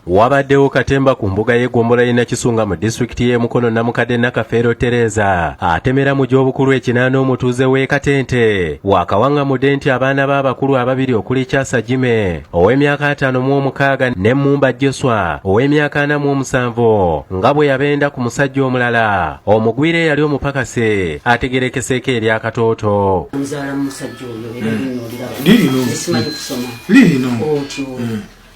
Wabaddewo katemba ku mbuga y'eggombolola y'e Nakisunga mu disitulikiti y'e Mukono. Namukadde Nakafeero Tereza atemera mu gy'obukulu 80, omutuuze w'e Katente, wakawaŋŋamudde nti abaana be abakulu ababiri okuli Kyasa Jime ow'emyaka 56 ne Mumba Joswa ow'emyaka 47 nga bwe yabenda ku musajja omulala omugwire eyali omupakase ategerekeseeko erya Katooto. Nzaala mu musajja oyo era lino oliraba. Lirino. Simanyi kusoma. Lirino. Otyo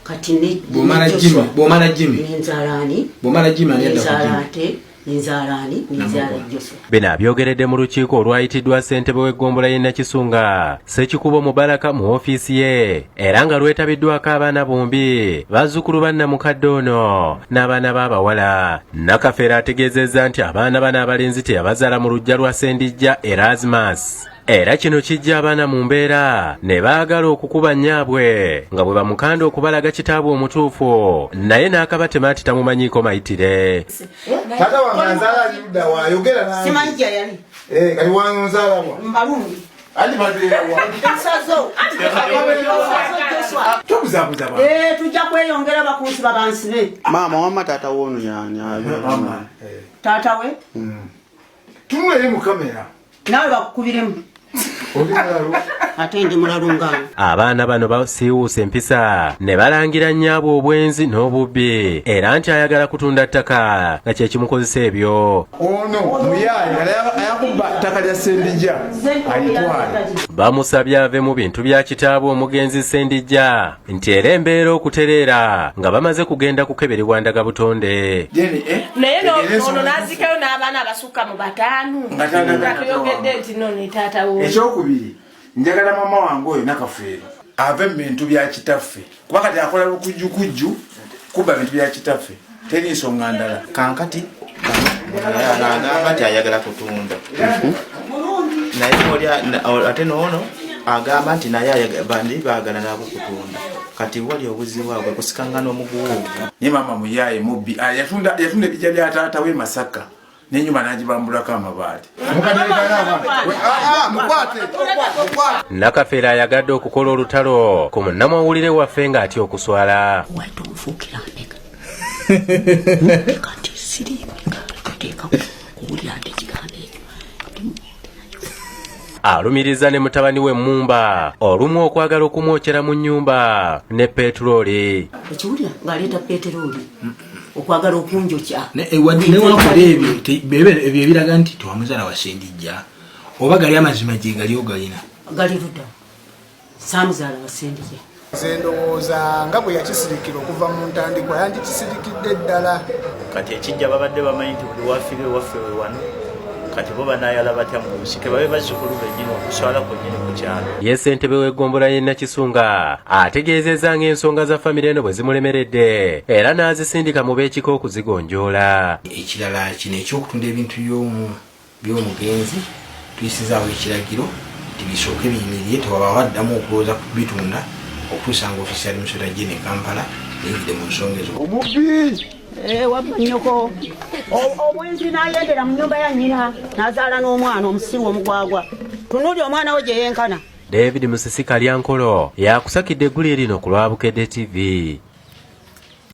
kati Bw'omala ne Jimmy, Joshua, bw'omala Jimmy. Nenzalaani. Bw'omala Jimmy, ani adda ku Nenzaala Jimmy? ate nenzalaani, nenzaala Joshua. Bino abyogeredde mu lukiiko olwayitiddwa ssentebe w'eggombolola y'e Nakisunga, Ssekikubo Mubaraka, mu ofiisi ye, era nga lwetabiddwako abaana bombi, bazzukulu ba nnamukadde ono n'abaana b'abawala. Nakafeero ategeezezza nti abaana bano abalenzi teyabazaala mu luggya lwa Ssendijja Erasmus, era kino kijja abaana mu mbeera ne baagala okukuba nnyaabwe nga bwe bamukanda okubalaga kitaabwe omutuufu, naye n'akabatema nti tamumanyiiko mayitire. Taata wange anzaala ali ludda wa? Ayogera nange. Simanyi gye yali. Eh, kati wanzaala wa? Mbalungi. Andi babeera wa? Nsazo. Joshua. Tobuzaabuza ba. Eh, tujja kweyongera bakunsiba bansibe. Maama, wamma taata woono yani? Mama, eh. Taata we. Tunula eri mu kamera. Nawe bakukubiremu. Oli mulalu. Ate ndi mulalu ngange. Abaana bano basiiwuusa empisa ne balangira nnyaabwe obwenzi n'obubbi, era nti ayagala kutunda ttaka nga kye kimukozesa ebyo. Ono muyaaye ayakubba ttaka lya Sendijja alitwale. Bamusabye ave mu bintu bya kitaabwe omugenzi Sendijja, nti era embeera okutereera nga bamaze kugenda kukeberebwa ndagabutonde. Jeni, eh? Naye Tegeera ensonga. ono n'azikayo n'abaana abasukka mu 5 Nga taata nga taata tuyogedde wange. nti no ne taata wo. Ekyokubiri, njagala mama wange oyo Nakafeero ave mu bintu bya kitaffe, kuba kati akola lukujjukujju kubba bintu bya kitaffe. Teri nsonga ndala. Kankati agamba nti ayagala kutunda, naye oli ate noono agamba nti naye bandi baagala nabo kutunda. Kati wali obuzibu abwe kusikangana omuguwa ogwo. Naye maama muyaaye, mubbi. Ah, yatunda ebijja bya taata we Masaka n'enyumba n'agibambulako amabaati. Nakafeero ayagadde okukola olutalo ku munnamawulire waffe ng'atya okuswala. Waita omufuukira mbega. Kati siri mbega teeka kuwulira nti ekigambo ekyo. Alumiriza ne mutabani we Mumba olumu okwagala okumwokyera mu nnyumba ne petulooli. Ekiwulira ng'aleeta peterooli okwagala okunjokya. Newakola ebyo ebyo ebiraga nti tewamuzaala wa Sendijja, oba gali amazima gye gali ogalina? Gali ludda, saamuzaala wa Sendijja. Nze ndowooza nga bwe yakisirikira okuva mu ntandikwa, yandikisirikidde ddala. Kati ekijja, babadde bamanyi nti buli wafiire ewaffe we wano. Kati bo banayala batya mu nsike babe bazzukulu bennyini okuswala kwennyini ku kyalo? Ye ssentebe w'eggombolola y'e Nakisunga ategeezezza ng'ensonga za famire eno bwe zimulemeredde, era n'azisindika mu b'ekika okuzigonjoola. Ekirala, kino ekyokutunda ebintu by'omugenzi, tuyisizaawo ekiragiro nti bisooke biyimirire, tewabaawo addamu okulowooza ku bitunda okutuusa nga ofiisi ya administrator general e Kampala eyingidde mu nsonga ezo. Omubbi. Eh, wamma nnyoko obwenzi, n'ayendera mu nnyumba ya nnyina n'azaala n'omwana omusiru omugwagwa. Tunuuli omwana we gye yenkana. David Musisi Kalyankolo yakusakidde eggulire lino ku lwa Bukedde TV.